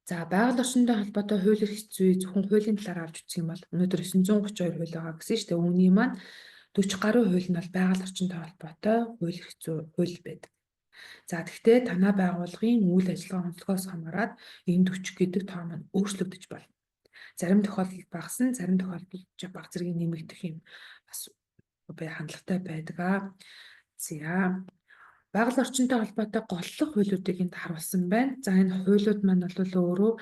За, байгаль орчинтой холбоотой хууль эрх зүй зөвхөн хуулийн талаар авч үзэх юм бол өнөөдөр 932 хууль байгаа гэсэн шүү дээ. Үүний маань 40 гаруй хууль нь бол байгаль орчинтой холбоотой хууль эрх зүй хууль байдаг. За, тэгвэл танай байгууллагын үйл ажиллагаа онцлогоос хамаарат энэ 40 гэдэг тоо маань өөрчлөгдөж болно. Зарим тохиолдолд багасна, зарим тохиолдолд баг зэргийн нэмэгдэх юм бас хандлагатай байдаг. За, байгаль орчинтой холбоотой голлох хуулиудыг энд харуулсан байна. За, энэ хуулиуд маань бол өөрөө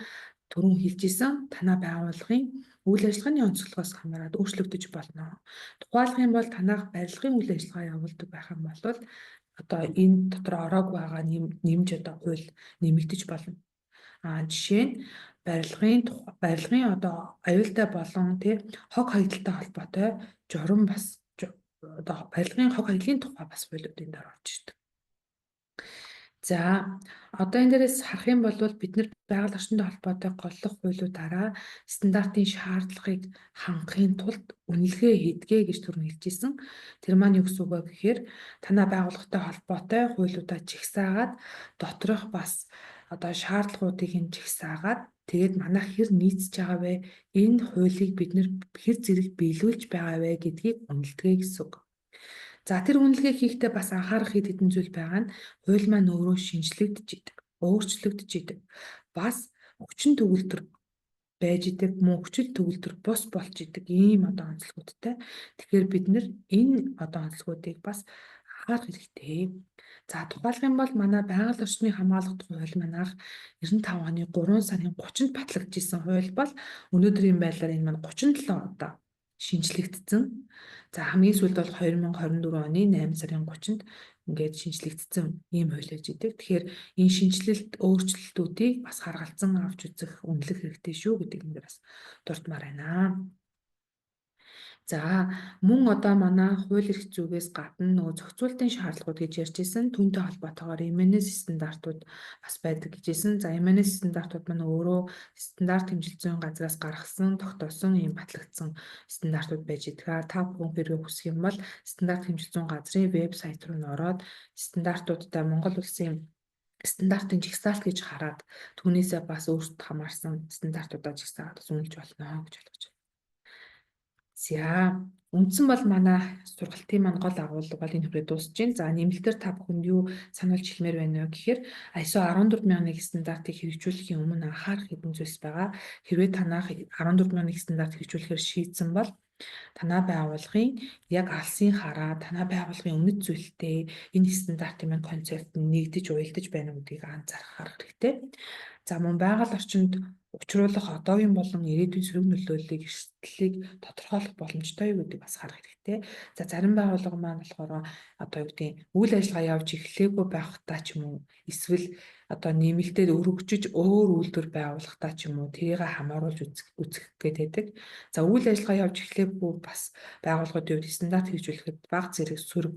түрүүн хэлж исэн танай байгууллагын үйл ажиллагааны онцлогоос хамаарат өөрчлөгдөж болно. Тухайлах юм бол танайх барилгын үйл ажиллагаа явуулдаг байх юм бол одоо энэ дотор ороог байгаа нэмж одоо хууль нэмэгдэж болно. Жишээ нь барилгын одоо аюултай болон тий хог хаягдaltaй холбоотой журам бас одоо барилгын хог хаягдлын тухай бас хуулиуд энэ дээр орж ирдэг. За, одоо энэ дээрээс харах юм бол бид нар байгаль орчинтой холбоотой голлох хуулиудаараа стандартын шаардлагыг хангахын тулд үнэлгээ хийдгээ гэж түрүүн хэлж ирсэн. Тэр маань юу гэсэн үг вэ гэхээр танай байгууллагатай холбоотой хуулиудаа жагсаагаад, доторх бас одоо шаардлагуудыг нь жагсаагаад, тэгээд манайх хэр нийцэж байгаа вэ? Энэ хуулийг бид нар хэр зэрэг биелүүлж байгаа вэ гэдгийг үнэлдэг гэсэн үг. За, тэр үнэлгээ хийхдээ бас анхаарах хэд хэдэн зүйл байгаа нь хууль маань өөрөө шинжлэгдэж идэг, өөрчлөгдөж идэг. Бас хүчин төгөлдөр байж идэг, мөн хүчил төгөлдөр бус болж идэг ийм одоо онцлогуудтай. Тэгэхээр бид нар энэ одоо онцлогуудыг бас анхаарах хэрэгтэй. За, тухайлах юм бол манай байгаль орчныг хамгаалах тухай хууль маань анх 95 оны 3 сарын 30-нд батлагдчихсан хууль бол өнөөдрийн байдлаар энэ маань 37 удаа шинжлэгдсэн. За, хамгийн сүүлд бол 2024 оны 8 сарын 30-нд ингээд шинжлэгдсэн ийм хууль байж идэг. Тэгэхээр энэ шинэчлэлт өөрчлөлтүүдийг бас харгалзан авч үзэх, үнэлэх хэрэгтэй шүү гэдэг энэ бас дурдмаар байна. За, мөн одоо манай хууль эрх зүйгээс гадна нөгөө зохицуултын шаардлагууд гэж ярьж ирсэн. Түүнтэй холбоотойгоор MNS стандартууд бас байдаг гэж хэлсэн. За, MNS стандартууд маань өөрөө стандарт хэмжилт зүйн газраас гаргасан, тогтоосон ийм батлагдсан стандартууд байж идэг. Та бүхэн хэрвээ хүсэх юм бол стандарт хэмжилт зүйн газрын вебсайт руу н ороод стандартуудтай Монгол улсын стандартын жагсаалт гэж хараад түүнээсээ бас өөрсдөд хамаарсан стандартуудаа жагсаагаад бас үнэлж болно гэж ойлгож байна. За, үндсэн бол манай сургалтын маань гол агуулга бол энэ хүрээ дуусж байна. За, нэмэлтээр та бүхэнд юу сануулж хэлмээр байна вэ гэхээр ISO 14001 стандартыг хэрэгжүүлэхийн өмнө анхаарах хэдэн зүйлс байгаа. Хэрвээ танах 14001 стандарт хэрэгжүүлэхээр шийдсэн бол танай байгууллагын яг алсын хараа, танай байгууллагын үнэт зүйлтэй энэ стандартын маань концепт нь нэгдэж уялдаж байна гэдгийг анзаарах хэрэгтэй. За, мөн байгаль орчинд учруулах одоогийн болон ирээдүйн сөрөг нөлөөллийг, эрсдлийг тодорхойлох боломжтой юу гэдгийг бас харах хэрэгтэй. За, зарим байгууллага маань болохоор одоо юу гэдгийг үйл ажиллагаа явж эхлээгүй байхдаа ч юм уу, эсвэл одоо нэмэлтээр өргөжиж өөр үйлдвэр байгуулахдаа ч юм уу тэрийг хамааруулж үзэх гээд байдаг. За, үйл ажиллагаа явж эхлээгүй бас байгууллагуудын хувьд стандарт хэрэгжүүлэхэд баг зэрэг сөрөг,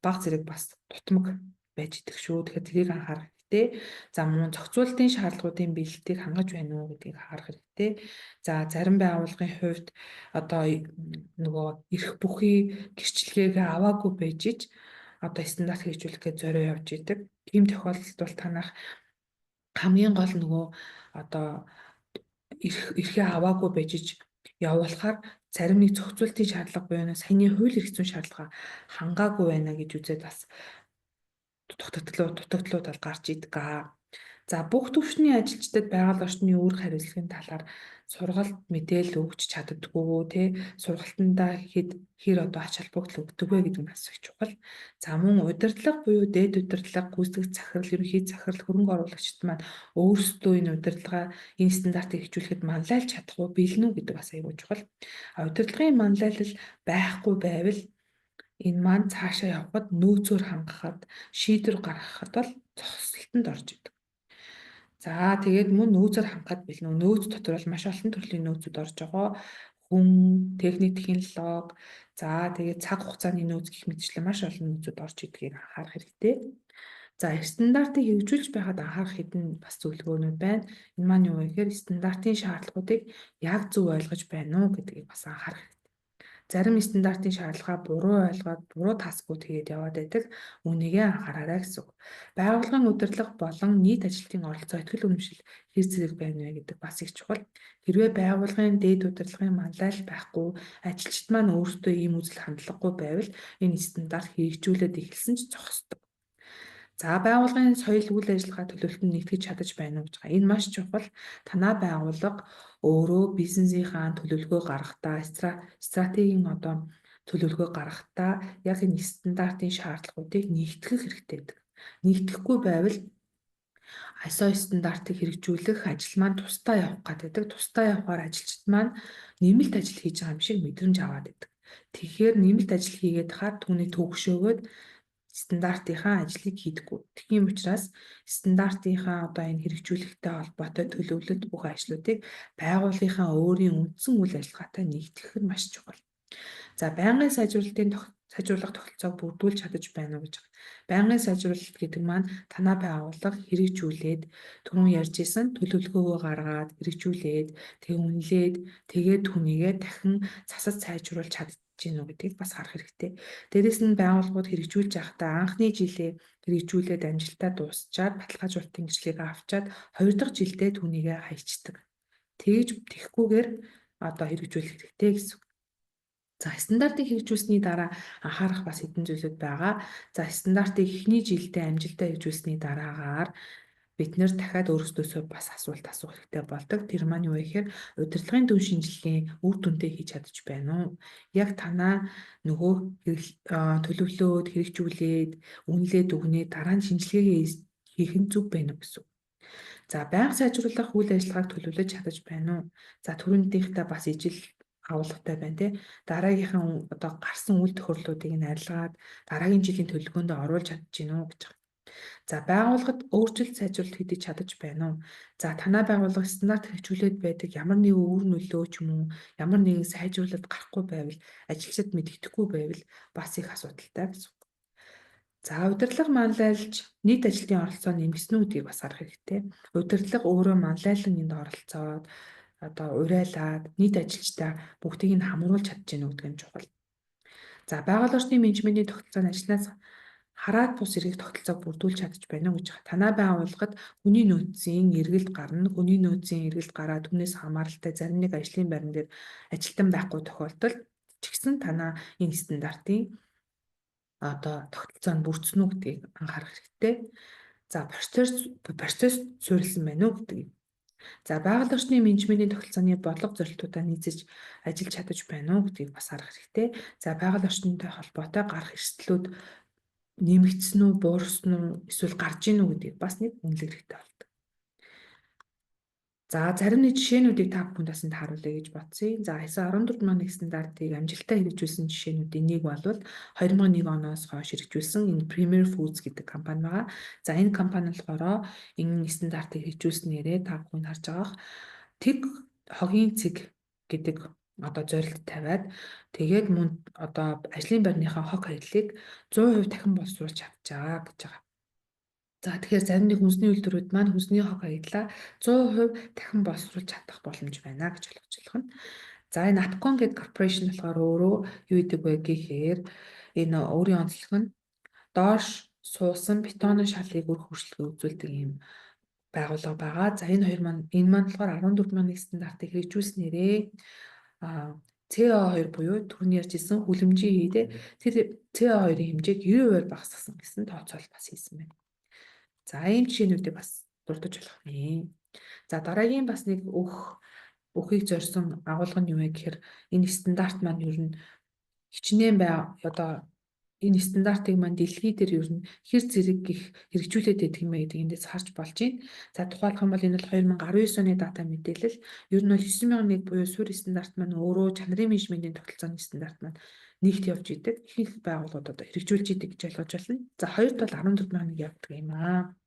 баг зэрэг бас дутмаг байж идэх шүү. Тэгэхээр тэрийг анхаарах хэрэгтэй. За, мөн зохицуултын шаардлагуудын биелэлтийг хангаж байна уу гэдгийг харах хэрэгтэй. За, зарим байгууллагын хувьд одоо нөгөө эрх бүхий гэрчлэгээгээ аваагүй байж ич одоо стандарт хэрэгжүүлэх гэж зорио явж идэг. Тийм тохиолдолд бол танах хамгийн гол нөгөө одоо эрхээ аваагүй байж ич явуулахаар зарим нэг зохицуултын шаардлага буюу саяны хууль эрх зүйн шаардлага хангаагүй байна гэж үзээд бас дутагдлууд бол гарч идэг. За, бүх түвшний ажилчдад байгаль орчны үүрэг хариуцлагын талаар сургалт мэдээлэл өгч чаддаггүй тий, сургалтандаа хэр одоо ач холбогдол өгдөг вэ гэдэг нь бас их чухал. За, мөн удирдлага буюу дээд удирдлага, гүйцэтгэх захирал, ерөнхий захирал, хөрөнгө оруулагчид маань өөрсдөө энэ удирдлага, энэ стандартыг хэрэгжүүлэхэд манлайлж чадах уу, бэлэн үү гэдэг бас аягүй чухал. А удирдлагын манлайлал байхгүй байвал энэ маань цаашаа явхад, нөөцөөр хангахад, шийдвэр гаргахад бол зогсолтонд орж идэг. За, тэгээд мөн нөөцөөр хангахад бэлэн үү? Нөөц дотор бол маш олон төрлийн нөөцүүд орж байгаа. Хүн, техник, технологи, за тэгээд цаг хугацааны нөөц гэх мэтчлэн маш олон нөөцүүд орж идгийг анхаарах хэрэгтэй. За, стандартыг хэрэгжүүлж байхад анхаарах хэдэн бас зөвлөгөөнүүд байна. Энэ маань юу вэ гэхээр стандартын шаардлагуудыг яг зөв ойлгож байна уу гэдгийг бас анхаарах хэрэгтэй. Зарим стандартын шаардлагаа буруу ойлгоод буруу task ууд хийгээд яваад байдаг. Үүнийгээ анхаараарай гэсэн үг. Байгууллагын удирдлага болон нийт ажилтны оролцоо, итгэл үнэмшил хэр зэрэг байна вэ гэдэг бас их чухал. Хэрвээ байгууллагын дээд удирдлагын манлайлал байхгүй, ажилчид маань өөрсдөө ийм үзэл хандлагагүй байвал энэ стандарт хэрэгжүүлээд эхэлсэн ч зогсдог. За, байгууллагын соёл, үйл ажиллагаа, төлөвлөлтөнд нэгтгэж чадаж байна уу гэж байгаа. Энэ маш чухал. Танай байгууллага өөрөө бизнесийнхаа төлөвлөгөө гаргахдаа, стратегийн одоо төлөвлөгөө гаргахдаа яг энэ стандартын шаардлагуудыг нэгтгэх хэрэгтэй байдаг. Нэгтгэхгүй байвал ISO стандартыг хэрэгжүүлэх ажил маань тусдаа явах гэдэг. Тусдаа явахаар ажилчид маань нэмэлт ажил хийж байгаа юм шиг мэдрэмж аваад байдаг. Тэгэхээр нэмэлт ажил хийгээд хахаар түүний төгшөөгөөд стандартынхаа ажлыг хийдэггүй. Тийм учраас стандартынхаа одоо энэ хэрэгжүүлэхтэй холбоотой төлөвлөлт бүх ажлуудыг байгууллагынхаа өөрийн үндсэн үйл ажиллагаатай нэгтгэх нь маш чухал. За, байнгын сайжруулах тогтолцоог бүрдүүлж чадаж байна уу гэж байна. Байнгын сайжруулалт гэдэг маань танай байгууллага хэрэгжүүлээд, түрүүн ярьж исэн төлөвлөгөөгөө гаргаад, хэрэгжүүлээд, тэг үнэлээд, тэгээд түүнийгээ дахин засаж сайжруулж чадж гин үү гэдгийг бас харах хэрэгтэй. Дээрээс нь байгууллагууд хэрэгжүүлж байхдаа анхны жилээ хэрэгжүүлээд амжилтаа дуусчаад, баталгаажуулалтын гэрчлэгийг авчаад, хоёр дахь жилдээ түүнийгээ хаячдаг. Тэгж тэгхгүйгээр одоо хэрэгжүүлэх хэрэгтэй гэсэн үг. За, стандартыг хэрэгжүүлсэний дараа анхаарах бас хэдэн зүйлүүд байгаа. За, стандартыг эхний жилдээ амжилттай хэрэгжүүлсэний дараагаар бид нэр дахиад өөрсдөөсөө бас асуулт асуух хэрэгтэй болдог. Тэр маань юу вэ гэхээр удирдлагын дүн шинжилгээний үр дүнтэй хийж чадаж байна уу? Яг танаа нөгөө төлөвлөөд, хэрэгжүүлээд, үнэлээд өгнө, дараа нь шинжилгээгээ хийх нь зөв байна уу гэсэн үг. За, байнга сайжруулах үйл ажиллагааг төлөвлөж чадаж байна уу? За, түрүүндийнхээ бас ижил агуулгатай байна тий. Дараагийнхаа одоо гарсан үйл тохиолдлуудыг нь арилгаад дараагийн жилийн төлөвлөгөөнд оруулж чадж гинүү гэж байгаа. За, байгууллагад өөрчлөлт сайжруулалт хийж чадаж байна уу? За, танай байгууллага стандарт хэрэгжүүлээд байдаг, ямар нэгэн үр нөлөө ч юм уу, ямар нэгэн сайжруулалт гарахгүй байвал, ажилчид мэдэгдэхгүй байвал бас их асуудалтай гэсэн үг. За, удирдлага манлайлж, нийт ажилтны оролцоо нэмэгдсэн үү гэдгийг бас харах хэрэгтэй. Удирдлага өөрөө манлайлан энд оролцоод, одоо уриалаад, нийт ажилчдаа бүгдийг нь хамруулж чадж гэнэ гэдэг нь чухал. За, байгаль орчны менежментийн тогтолцоо нь ажлынаас хараад бус эргэх тогтолцоог бүрдүүлж чадаж байна уу гэж. Танай байгууллагад хүний нөөцийн эргэлт гарна. Хүний нөөцийн эргэлт гараад түүнээс хамааралтай зарим нэг ажлын байран дээр ажилтан байхгүй тохиолдолд ч гэсэн танаа энэ стандартын одоо тогтолцоо нь бүрдсэн үү гэдгийг анхаарах хэрэгтэй. За, процесс суурилсан байна уу гэдгийг. За, байгаль орчны менежментийн тогтолцооны бодлого зорилтуудаа нийцэж ажиллаж чадаж байна уу гэдгийг бас харах хэрэгтэй. За, байгаль орчинтой холбоотой гарах эрсдлүүд нэмэгдсэн үү, буурсан уу, эсвэл гарч ийн үү гэдгийг бас нэг үнэлэх хэрэгтэй болдог. За, зарим нэг жишээнүүдийг та бүхэнд бас энд харуулъя гэж бодсон. За, ISO 14001 стандартыг амжилттай хэрэгжүүлсэн жишээнүүдийн нэг бол 2001 оноос хойш хэрэгжүүлсэн энэ Premier Foods гэдэг компани байгаа. За, энэ компани болохоор энэ стандартыг хэрэгжүүлснээрээ та бүхэн харж байгаах тэг хогийн цэг гэдэг одоо зорилт тавиад, тэгээд мөн одоо ажлын байрныхаа хог хаягдлыг 100% дахин боловсруулж чадчихаа гэж байгаа. За, тэгэхээр зарим нэг хүнсний үйлдвэрүүд маань хүнсний хог хаягдлаа 100% дахин боловсруулж чадах боломж байна гэж ойлгож болох нь. За, энэ Apcon гэдэг corporation болохоор өөрөө юу гэдэг вэ гэхээр энэ өөрийн онцлог нь доош суусан бетоны шалыг үр хөршлөгөө үзүүлдэг ийм байгууллага байгаа. За, энэ хоёр маань, энэ маань болохоор 14.1 стандартыг хэрэгжүүлснээрээ CO2 буюу түрүүний ярьж исэн хүлэмжийн хийдэ тэр CO2-ын хэмжээг 90% багасгасан гэсэн тооцоолол бас хийсэн байна. За, ийм жишээнүүдийг бас дурдаж болох нэ. За, дараагийн бас нэг өгөхийг зорьсон агуулга нь юу вэ гэхээр энэ стандарт маань ер нь хичнээн бай, одоо энэ стандартыг маань дэлхий дээр ер нь хэр зэрэг их хэрэгжүүлээд байдаг юм бэ гэдэг эндээс харж болж байна. За, тухайлах юм бол энэ бол 2019 оны дата мэдээлэл. Ер нь бол 9001 буюу суурь стандарт маань өөрөө чанарын менежментийн тогтолцооны стандарт маань нэгт явж идэг. Ихэнх байгууллагууд одоо хэрэгжүүлж идэг гэж ойлгож байна. За, хоёрт бол 14.1 явдаг юм аа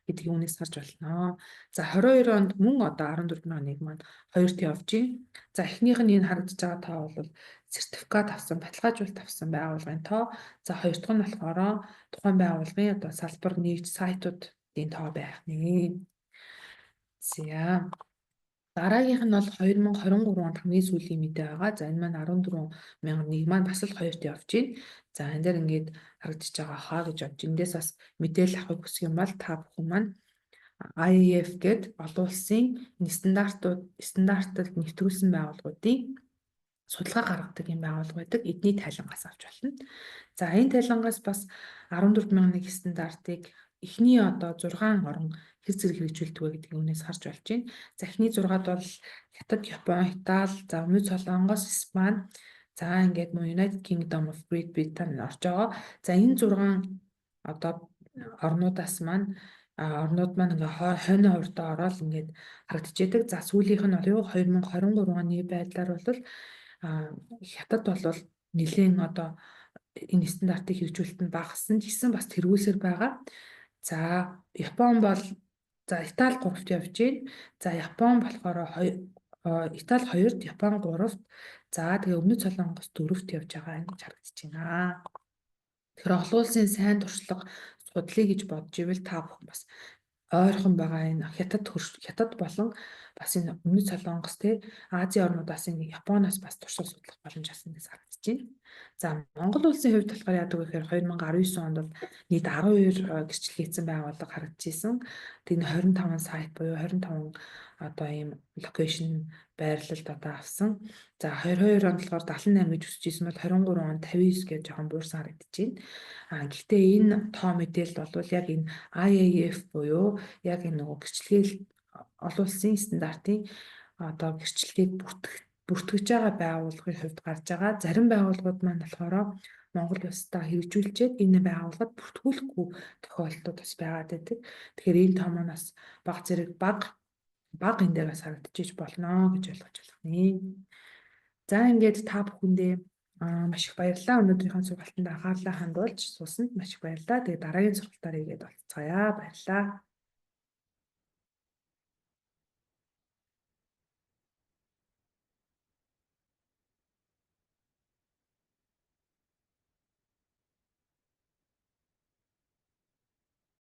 гэдгийг үүнээс харж болно. За, 22 онд мөн одоо 14.1 маань хоёрт явж байна. За, эхнийх нь энэ харагдаж байгаа тоо бол сертификат авсан, баталгаажуулалт авсан байгууллагын тоо. За, хоёр дахь нь болохоор тухайн байгууллагын одоо салбар нэгж сайтуудын тоо байх нэ. За, дараагийнх нь бол 2023 онд хамгийн сүүлийн мэдээ байгаа. За, энэ маань 14.001 маань бас л хоёрт явж байна. За, энэ дээр ингээд харагдаж байгаа хаа гэж бодож, эндээс бас мэдээлэл авахыг хүсэх юм бол та бүхэн маань IAF гээд олон улсын стандартад нэвтрүүлсэн байгууллагуудын судалгаа гаргадаг юм байгууллага байдаг. Эдний тайлангаас авч болно. За, энэ тайлангаас бас 14.001 стандартыг эхний одоо 6 орон хэр зэрэг хэрэгжүүлдэг вэ гэдгийг үүнээс харж болж байна. За, эхний 6-ад бол Хятад, Япон, Итали, за, Өмнөд Солонгос, Испани, за, ингээд мөн United Kingdom of Great Britain орж байгаа. За, энэ 6 одоо орнуудаас маань орнууд маань ингээ хойно хувьдаа ороод ингээд харагдчихэдэг. За, сүүлийнх нь бол юу, 2023 оны байдлаар бол Хятад бол нэлээн одоо энэ стандартыг хэрэгжүүлэлт нь багассан ч гэсэн бас тэргүүлсээр байгаа. За, Япон бол, за, Итали гуравт явж байна. За, Япон болохоор Итали хоёрт, Япон гуравт. За, тэгээ Өмнөд Солонгос дөрөвт явж байгаа юм гэж харагдаж байна. Тэгэхээр олон улсын сайн туршлага судлая гэж бодож ивэл та бүхэн бас ойрхон байгаа энэ Хятад болон бас энэ Өмнөд Солонгос, те, Азийн орнуудаас, энэ Японоос бас туршлага судлах боломж бас эндээс харагдаж байна. За, Монгол улсын хувьд болохоор яадаг вэ гэхээр 2019 онд бол нийт 12 гэрчлэгээдсэн байгууллага харагдаж исэн. Тэр 25 сайт буюу 25 одоо ийм location байрлалд одоо авсан. За, 22 онд болохоор 78 гэж өсөж исэн бол 23 онд 59 гэж жоохон буурсан харагдаж байна. А гэхдээ энэ тоо мэдээлэл бол яг энэ IAF буюу яг энэ нөгөө гэрчлэгээл олон улсын стандартын одоо гэрчлэгийг бүртгэж байгаа байгууллагын хувьд гарч байгаа. Зарим байгууллагууд маань болохоор Монгол улсдаа хэрэгжүүлчихэд энэ байгууллагад бүртгүүлэхгүй тохиолдлууд бас байгаад байдаг. Тэгэхээр энэ тоо маань бас баг зэрэг бага бага энэ дээр бас харагдчихж болно гэж ойлгож байна. За, ингээд та бүхэндээ маш их баярлалаа. Өнөөдрийнхөө сургалтанд анхаарлаа хандуулж суусанд маш их баярлалаа. Тэгээ дараагийн сургалтаар ирээд уулзацгаая. Баярлалаа.